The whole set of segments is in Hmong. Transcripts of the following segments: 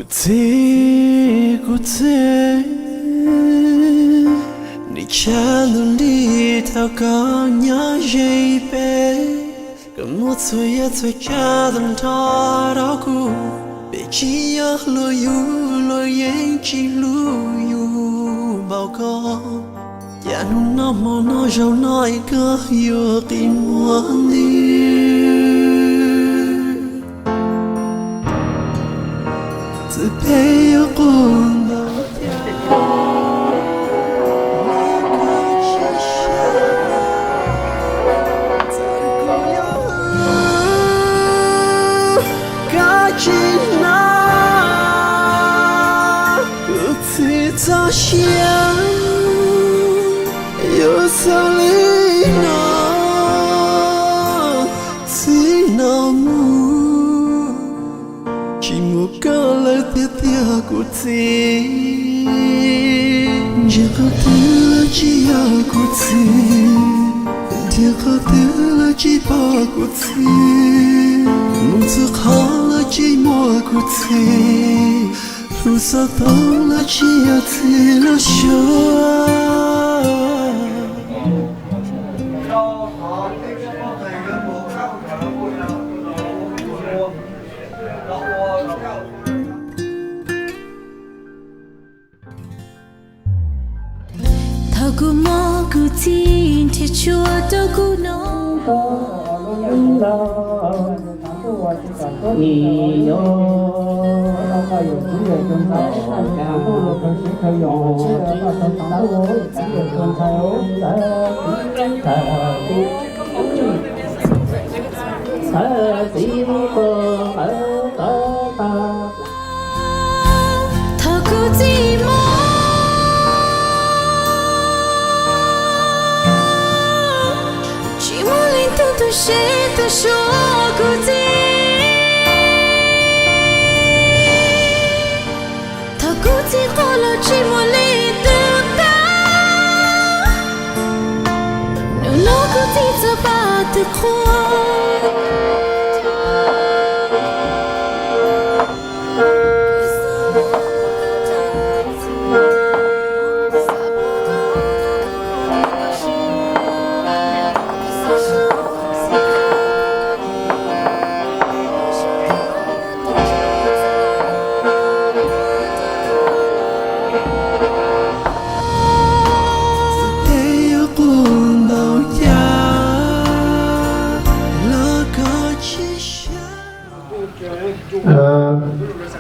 Txiv kuv txiv, nim tshaj ntug li thaum koj nyob ze peb, koj muab txhua yam txhua tsav tag nrho rau kuv. Peb tsis yog luag yug, luag yeej tsis hlub yus npaum koj. Cas hnub no hmo no zaum no es koj yuav qi muag li. Txawm peb yuav quaj npaum cas, koj tsis hnov kuv txiv txoj sia yuav xaus li no. Txiv no mus, tsis muaj koj lawm tiag tiag kuv txiv. Ntsia qhov twg los tsis yog kuv txiv, ntsia qhov twg los tsis pom kuv txiv, mus txhua qhov los tsis muaj kuv txiv, hlub xov tooj los tsis yog txiv lub suab. Thaum kuv mob kuv txiv nrhiav tshuaj rau kuv noj. Thaum kuv txiv mob, tsis muaj leej twg tu siab tu suav kuv txiv. Thaum kuv txiv quaj los tsis muaj leej twg pab, hnub no kuv txiv txawm pab twb qhuav.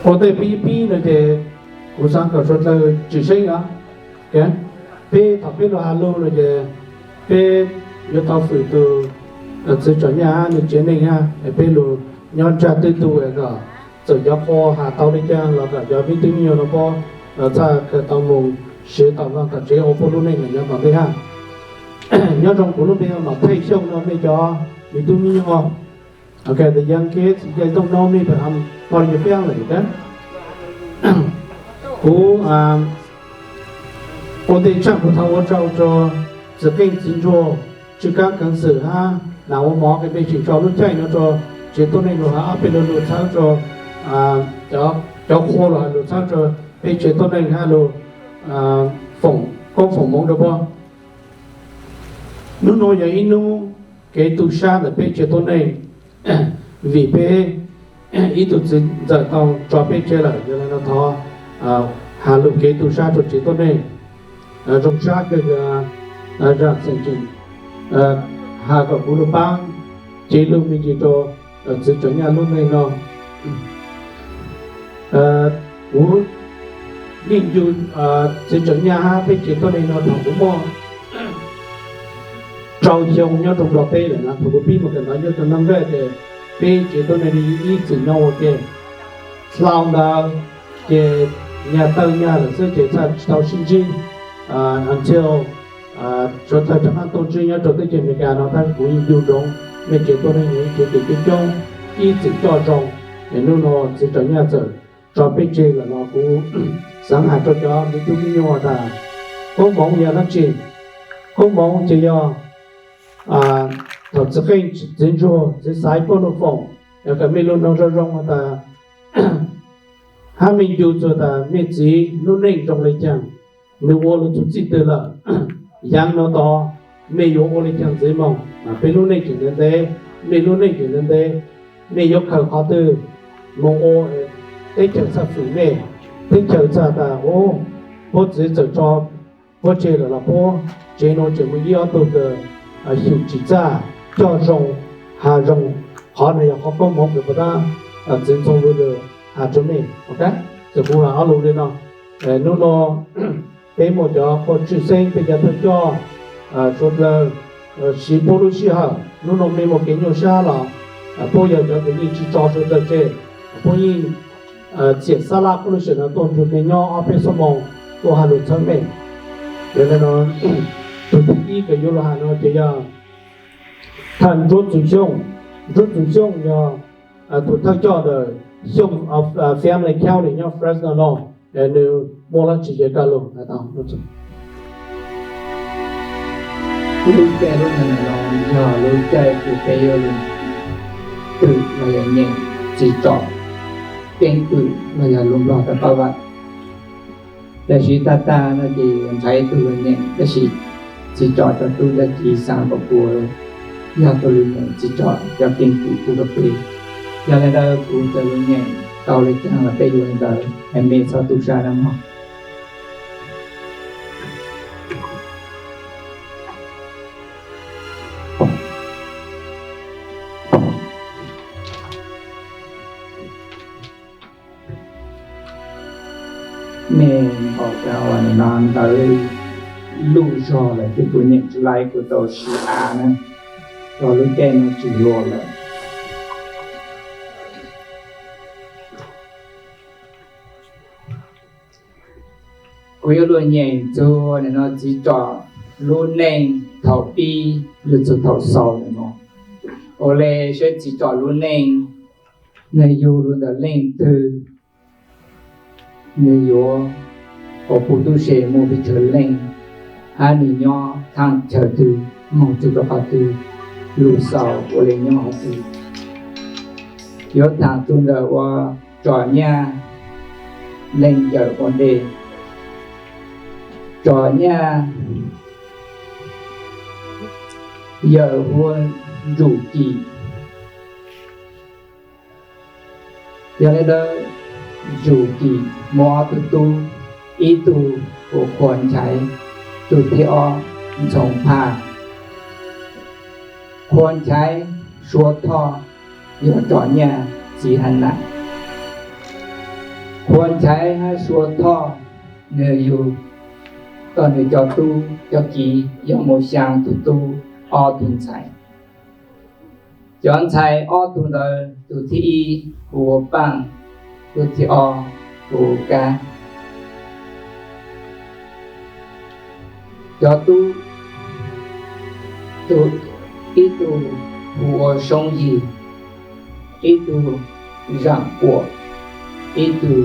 Ua ntej pib pib no ces kuv xav kom suav dlawg tsis seeb os. Peb thaum peb lug has lug no ces peb yuav tau fwm tus txiv tsom nyaj nws tsev neeg hab, peb lug nyob ntsag twb tu kom txawm cov qhua has tau le caag los kom cov me tub me nyuam no puab txhaj khaws tau moog siv tau noj tom tsev ua puab lub neej lawm nyob tom ntej hab. Nyob zoo kuv lub npe Nom Theej Xyooj no, mej cov me tub me nyuam, ok, the young kids, you guys don't know me, but I'm part of your family, okay? Kuv ua ntej tshaj kuv thov ua tsaug rua txiv qeej txiv ntsuag Tswj Kab Keev Xwm hab Nam Ua Mov, mej tseem tso lub caij no rua tsev tuab neeg lug has ob peb lo lug txhawb rua cov qhua lug has lug txhawb rua peb tsev tuab neeg hab lug foom koob foom moov rua puab. Nub nua yog ib nub kev tu sab ntawm peb tsev tuab neeg, vim peb ib tug txiv ntxawm tau tso peb tseg lawm, yog le no thov has lug kev tu sab rua tsev tuab neeg. Zoo sab kawg, zam xeem tseem has kom kuv lug paab cev lug me ntsis rua txiv tsom nyaj lub neej no. Kuv yeej ncu txiv tsom nyaj hab peb tsev tuab neeg no thaum kuv muaj rau xyoo nyob rua Nplog teb lawm na, thaum kuv pib moog kawm ntawv nyob rua Naj Nplaj ces peb tsev tuab neeg ib txwm nyob ua ke. Dlhau ntawd ces nyag tawg nyag lawm xwb ces txhaj tsis tau sib ntsib until suav dlawg rov qaab tuaj ntsib nyob rua teb chaws Amelikas no, tab sis kuv yeej ncu ntsoov mej tsev tuab neeg ib tsev tsev coob coob ib txwm coj zoo, es nub nua txiv tsom nyaj txawm tso peb tseg lawm no kuv xaav has rua cov me tub me nyuam tas koob moov yog dlaab tsi. Koob moov ces yog thaum txiv qeej txiv ntsuag txiv xaiv puab lug foom, yog kom mej lug noog zoo zoo tas Hab me ncu txug tas mej txiv lub neej zoo le caag, nwg ua lug txug txij twg lawm, yaav nuav tod mej yuav ua le caag ntxiv moog. Peb lub neej tseem ntev ntev, mej lub neej tseem ntev ntev, mej yuav khaws qhov twg moog ua teb chaws txhaj fwm mej, teb chaws txhaj tas, u, puab txiv txawm tso puab tseg lawm los puab tsev nuav tseem muaj ib ob tug kws xyum tsim txaj, coj zoo, has zoo. Qhov nuav yog qhov koob moov kws puag ta txiv ntxhoo Vwj Lwm has rua mej. Txawm kuv has ob lug le nuav, nub nuav peb muaj cov quas tswj xeeb, peb cov thawj coj suav dlawg siv puab lub sij hawm. Nub nuav mej muaj kev nyuaj sab los puab yog cov kws yeej tsi tso suav dlawg tseg, puab yeej txiam sab laj puab lub sij hawm nuav tuaj nrug mej nyob ob peb xuab moos tuaj has lug txhawb mej. Yog le nuav, tug thib ib kws yuav lug has nuav ces yog Thaj Nruab Txum Xyooj. Nruab Txum Xyooj yog tug thawj coj ntawm Xyooj Family County nyob Fresno no. Nwg muaj lub tswv yim kawg lug. Lub caij lub no yog lub caij kws peb yuav lug twm los yog nyeem txiv tsom keeb kwm los yog lus Nplog tas pab vam. Tam sim tag tag no ces ntshai ib tug lug nyeem, tab sis txiv tsom cov tub cov kiv xaav kom kuv yog tug lug nyeem txiv tsom cov keeb kwm kuv rua peb. Yog le ntawd kuv txawm lug nyeem tau le caag los peb yuav le ntawd es mej txhob tu sab nawb mog. Mej npaum cas uas nim no ntawv luj zog lawm ces kuv nyeem tsis laib, kuv tau siv av na, txog lub caij no tsis luag lawm. Kuv yuav lug nyeem txug nim no txiv tsom lub neej thaum pib lug txug thaum xaus nim no. Ua le saib txiv tsom lub neej, nwg yug lug ntawm leej twg, nwg yuav ua puj tub se muaj pes tsawg leej, hab nwg nyob thaaj chaw twg, moog txug rua qhov twg, lug xaus ua le nyob qhov twg. Yuav thaam txug ntawm ua tsom nyaj leej yawm ua ntej. Tsom nyaj yawm hu ua Ntsum Kim. Yog le ntawd, Ntsum Kim muaj ob tug tub, ib tug hu ua Qhua Nchaiv, tug thib ob Ntxhoo Phaj. Qhua Nchaiv Sua Thoj yog tsom nyaj txiv Hab Nam. Qhua Nchaiv hab Sua Thoj, nwg yug tau nwg cov tub cov kiv yog muaj xyaa tug tub, ob tug ntxhais. Cov ntxhais ob tug ntawd, tug thib ib hu ua Paaj, tug thib ob hu ua Kab. Cov tub, ib tug hu ua Soob Yig, ib tug Zaam Kuam, ib tug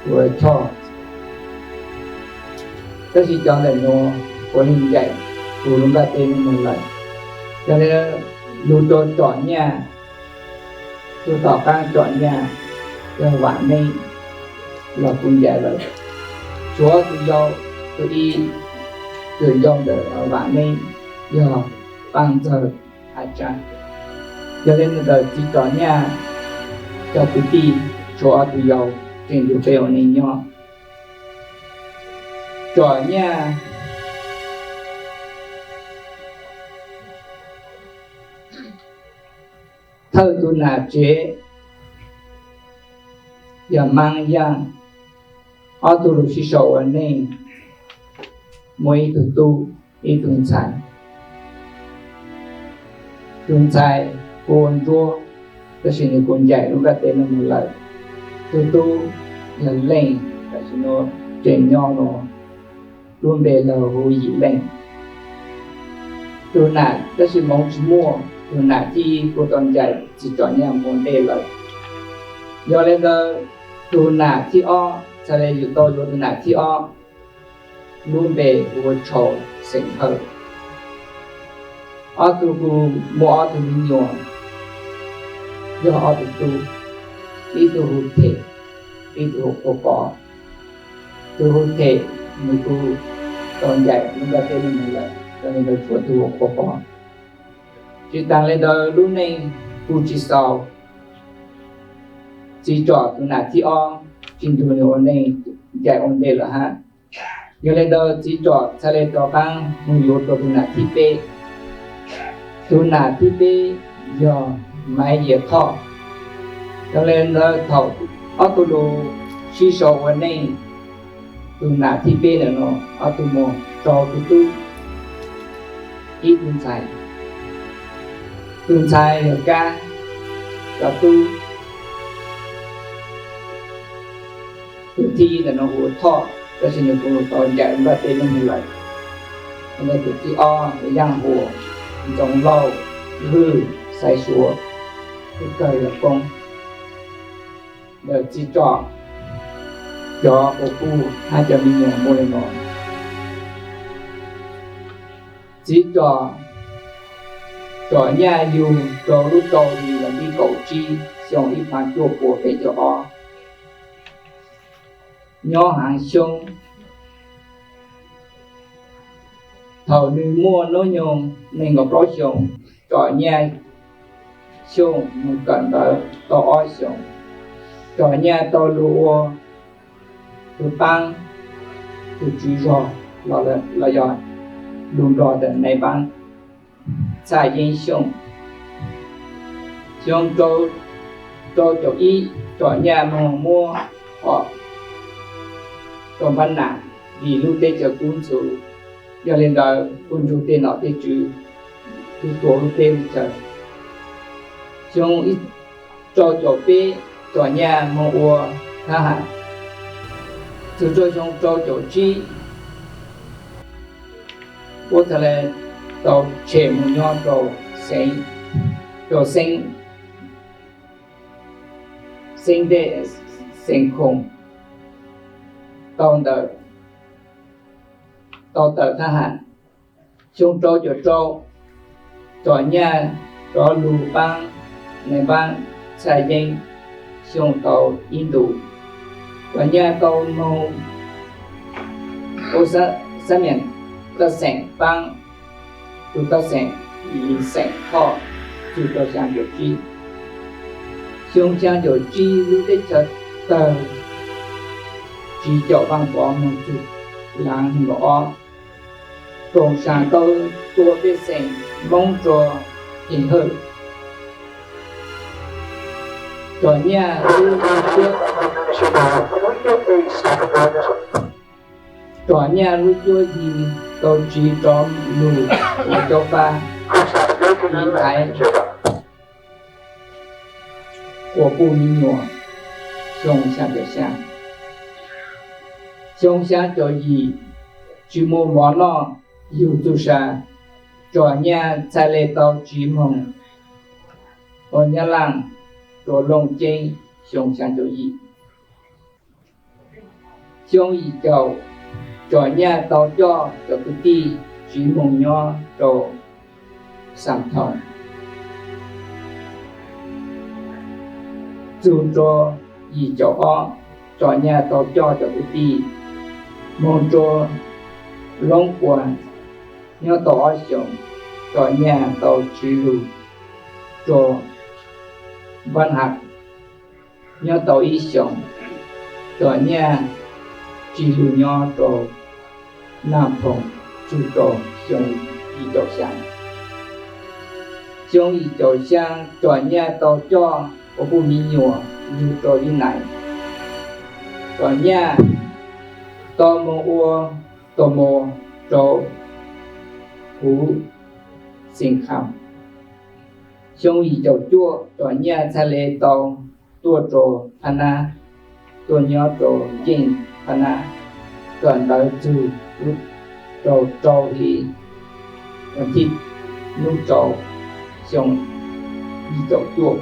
hu ua Choj. Tab sis cov ntawm nuav puav leej ncaim kuv lub nplaj teb nuav moog lawm. Yog le, lug rua tsom nyaj, tug tom qaab tsom nyaj yog Vaam Neeb los kuv ncaim lawm. Tshuav tug yau, tug ib tug yau ntawm Vaam Neeb yog Paaj Ntxawg Hav Tsaa. Yog le ntawd txiv tsom nyaj cov kwv tij tshuav ob tug yau tseem nrug peb ua neej nyob. Tsom nyaj thawj tug nam tsev yog Maab Yaaj, ob tug lug sib sau ua neej, muaj ib tug tub, ib tug ntxhais. Tug ntxhais hu ua Ntsuab, tab sis nwg kuj ncaim lub nplaj teb nuav moog lawm. Tug tub yog Leej, tam sim nuav tseem nyob nuav, lub npe lug hu Yim Leej. Tug nam, tab sis moov tsis muaj, tug nam thib ib kuj tau ncaim txiv tsom nyaj mus ua ntej lawm. Yog le ntawd, tug nam thib ob, txhad le yug tau yuav tug nam thib ob, lub npe hu ua Tshau xeem Hawj. Ob tug kuj muaj ob tug me nyuam, yog ob tug tub, ib tug hu Them, ib tug hu ua Qhua Pov. Tus hu them nws kuj tau ncaim lub nplaj teb no mus lawm, yog li ntawd tshuav tus hu ua Qhua Pov. Tsis tas li ntawd lub neej kuj tsis xaus, txiv Tsom tus nam thib ob tsis nrug nws ua neej ncaim ua ntej lawm hab. Yog li ntawd txiv Tsom txhad le rov qaab moog yuav rua tus nam thib peb. Tus nam thib peb yog Maiv Yias Thoj. Yog li ntawd thaum ob tug lug sib sau ua neej, tus nam thib peb ntawm no ob tug moog rau tug tub ib tug ntxhais. Tug ntxhais yog Kab, cov tub. Tus thib ib ntawm no hu ua Thoj, tab sis nws kuj tau ncaim nplaj teb no mus lawm. Ntawm tus thib ob yog Yaaj Huas, Ntxoov Lauj, Hwj, Xaiv Suav, Tub Kawg, Yog Koob. Ntawm txiv Tsom cov quas puj hab cov me nyuam muaj li no. Txiv Tsom, Tsom Nyaj yug rau lub rau hli vas thib kaum tsib xyoo ib phav cuaj puas peb caug ob, nyob Haav Xyoob. Thaum nws muaj hnub nyoog nees nkaum plaub xyoos, Tsom Nyaj Xyooj moog kawm ntawv tau ob xyoos, Tsom Nyaj tau lug ua tug paab tug tswv zog los yog lug nplog ntawm nais paab Txhaj Yeeb Xyooj. Xyoo rau caum ib, Tsom Nyaj moog muab hom rau Npab Nam vim lub teb chaws kub ntxhuv, yog li ntawd kuj nrug tej nom tej tswv tug tuav lub teb lub chaws. Xyoo rau caum peb, Tsom Nyaj moog ua thab ham. Txug rau xyoo rau caum tsib, puab txhad le tau tshem moog nyob rau xeev, rau xeeb, xeeb ntej, xeev Khoom, tau ntawm, tau tawm thab ham. Xyoo rau caum rau, Tsom Nyaj rov lug paab nais paab Txhaj Yeeb Xyooj tau ib ntus. Tsom Nyaj tau moog ua xab, xab miam taj xeem paab tug taj xeem Lis Xeem Thoj txug rau xyaa caum tsib. Xyoo xyaa caum tsib lub teb chaws tawg, tsiv caum vaaj pov moog txug laav nees nkaum ob, Koom Saam tau tua pej xeem Moob rua Ees Hawj. Tsom Nyaj lub cuab, Tsom Nyaj lub cuab yig tau tsiv rov lug ua Caub Fab, tiv thaiv quas puj mi nyuam. Xyoo xyaa caum xyaa, xyoo xyaa caum yim, tsis muaj mov noj, yug txuj sa, Tsom Nyaj txhad le tau tsiv moog ua Nyab Laaj rua Looj Ceeb. Xyoo xyaa caum yim, xyoo yim caum, Tsom Nyaj tau coj cov kwv tij tsiv moog nyob rau Xaam Thoom. Txug rua yim caum ob, Tsom Nyaj tau coj cov kwv tij moog rua Loob Kuas nyob tau ob xyoos. Tsom Nyaj tau tsiv lug rua Npab Nam nyob tau ib xyoos. Tsom Nyaj tsiv lug nyob rua Naj Phoom txug rua xyoo yim caum xyaa. Xyoo yim caum xyaa, Tsom Nyaj tau coj quas puj mi nyuam lug rua Vib Nais. Tsom Nyaj tau moog ua tau moog rua huv Xeem Khaam. Xyoo yim caum cuaj, Tsom Nyaj txhad le tau tuaj rua Phab Nab, tuaj nyob rua yeej Phab Nab, kawm ntawv txug lub rau rau hli, vas thib, lub rau xyoo yim caum cuaj.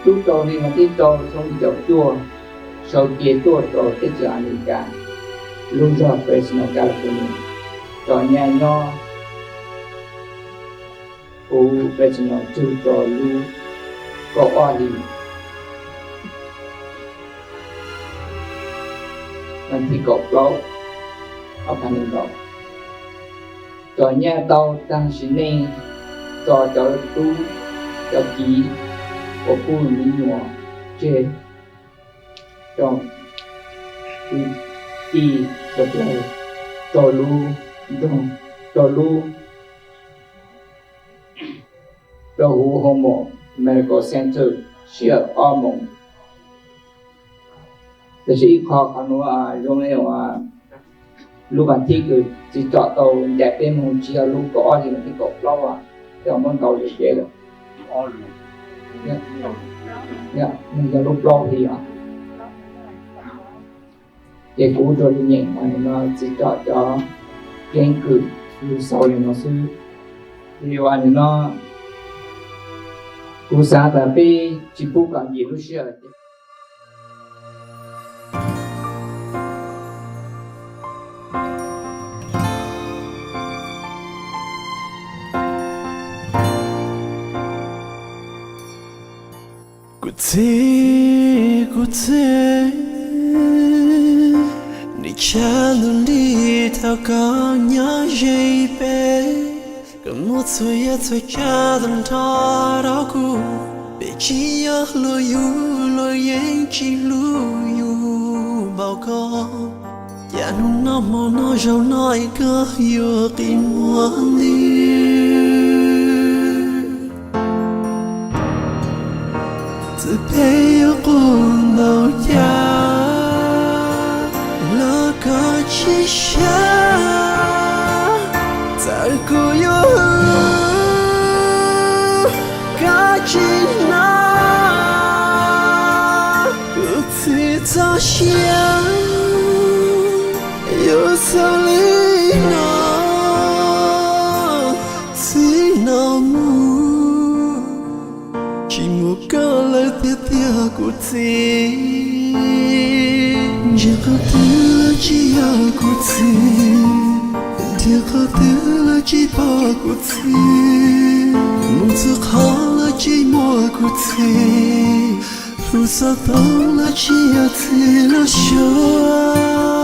Lub rau hli vas thib rau xyoo yim caum cuaj, sau kev tuaj rua teb chaws Amelikas, lub zog Fresno, California. Tsom Nyaj nyob huv Fresno txug rua lub kaum ob hli. Vas thib kaum plaub, ob phav nees nkaum, txom nyem tau tag sim neej txog cov tub cov kiv uas pub me nyuam tseg rau kwv tij sawv daws, rau lub nroog, rau lub, rau huv Homo Medical Center sij hawm ob moos. Tiam sis ib qho qhov nuav zoo le uas lub vas thib kws txiv tsom tau ncaim peb moog tsis yog lub kaum ob hli, vas thib kaum plaub, tej muab ntaus zog ces yog lub plaub hli os. Ces kuv ua rua lug nyeem uas nim no txiv tsom cov keeb kwm lug xaus le nuav xwb. Vim uas nim no kuv xaav tas peb tsis pub kom nkim lub sij hawm. Kuv txiv, kuv txiv, nwg tshaab ntuj nti thaum koj nyob ze peb. Koj muab txhua yam txhua tsav tag nrho rau kuv, peb tsis yog luag yug, luag yeej tsis hlub yug npaum koj. Cas hnub no hmo no zaug no es koj yuav qi muag ntxiv? Txawm peb yuav quaj npaum cas los koj tsis sab, txawm kuv yuav hwm koj tsis hnov. Kuv txiv txoj sia yuav xaus li no, txij no mus tsis muaj koj lawm tiag tiag kuv txiv. Ntsia qhov twg los tsis yog kuv txiv, ntsia qhov twg los tsis pom kuv txiv, mus txhua qhov los tsis muaj kuv txiv, hlub xov tooj los tsis yog txiv lub suab.